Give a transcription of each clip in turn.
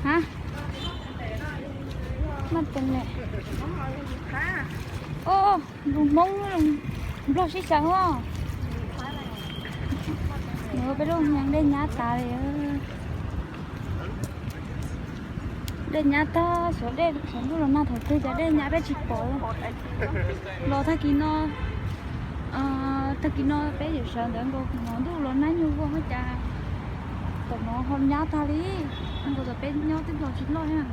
Ha, maj tees ne. Lus Hmoob, Nplog sib xyaw os. Nws peb lub hneev dej nyab tas li. Dej nyab tag, suav dej suav ntuj los nag thaum twg cas dej nyab peb tsis pom. Los tag kis no, tag kis no peb yuav sawv ntawd nkaus, ntuj los nag nyuj vog cas tom no ho nyab tag li. Nkaus tom peb nyob twb los tsis loj na.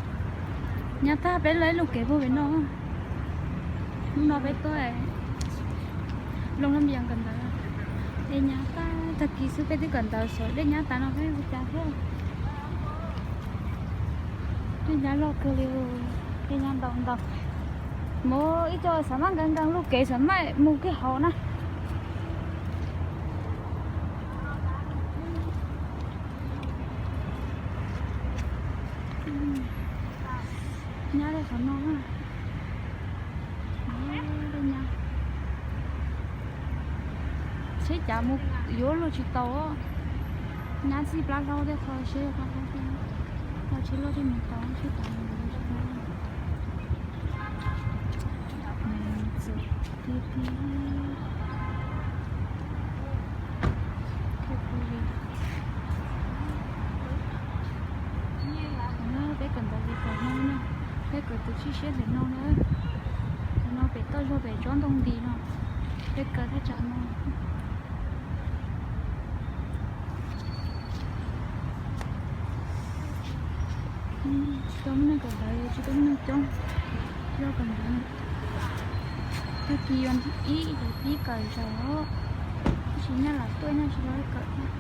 Nyab tag peb laj lub kev puag pem no. Hnub no peb tuaj Looj Nab Npias kawm ntawv, dej nyab tag, tag kis xwb peb twb kawm ntawv xwb, dej nyab tas no peb ua cas thiab. Dej nyab loj kawg li, dej nyab ntau ntau. Mus ib co xav maj nkees nkees lub kev xav maj mus kiag hauv na. Nyab li qhov no na. Tsheb cav mus yuav luag tsis tau. Nyab txij plab hlaub thiab qhov tsheb plab hlaub thiab, qhov tsheb loj thiaj mus tau, tsheb cav mus yuav luag tsis tau. Txawm tiag tiag. Peb kawm ntawv li thaum no na, peb kawm tus tsib siab ntawm no na. Thaum no pem toj zog pem tsob ntoo nti no, peb kawm thaj tsam no. Tsis tau muaj neeg kawm ntawv, tsis tau muaj neeg coob, yog kawm ntawv. Tag kis ib yog pib kawm zaum, tab sis nyab lam tuaj nyab tsis los kawm thiab.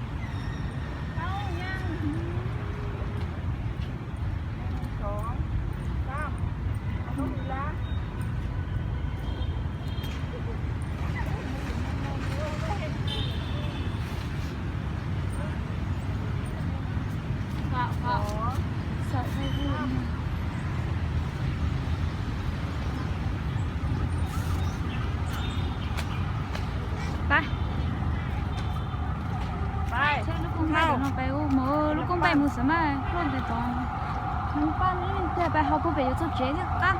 Pais, lub koob npaij no pais ub, mus lub koob npaij mus xav maj tuaj ntawm tod. Mus paj ib leeg tiag pais hauv puag pem yuav txog tsev thiab qab.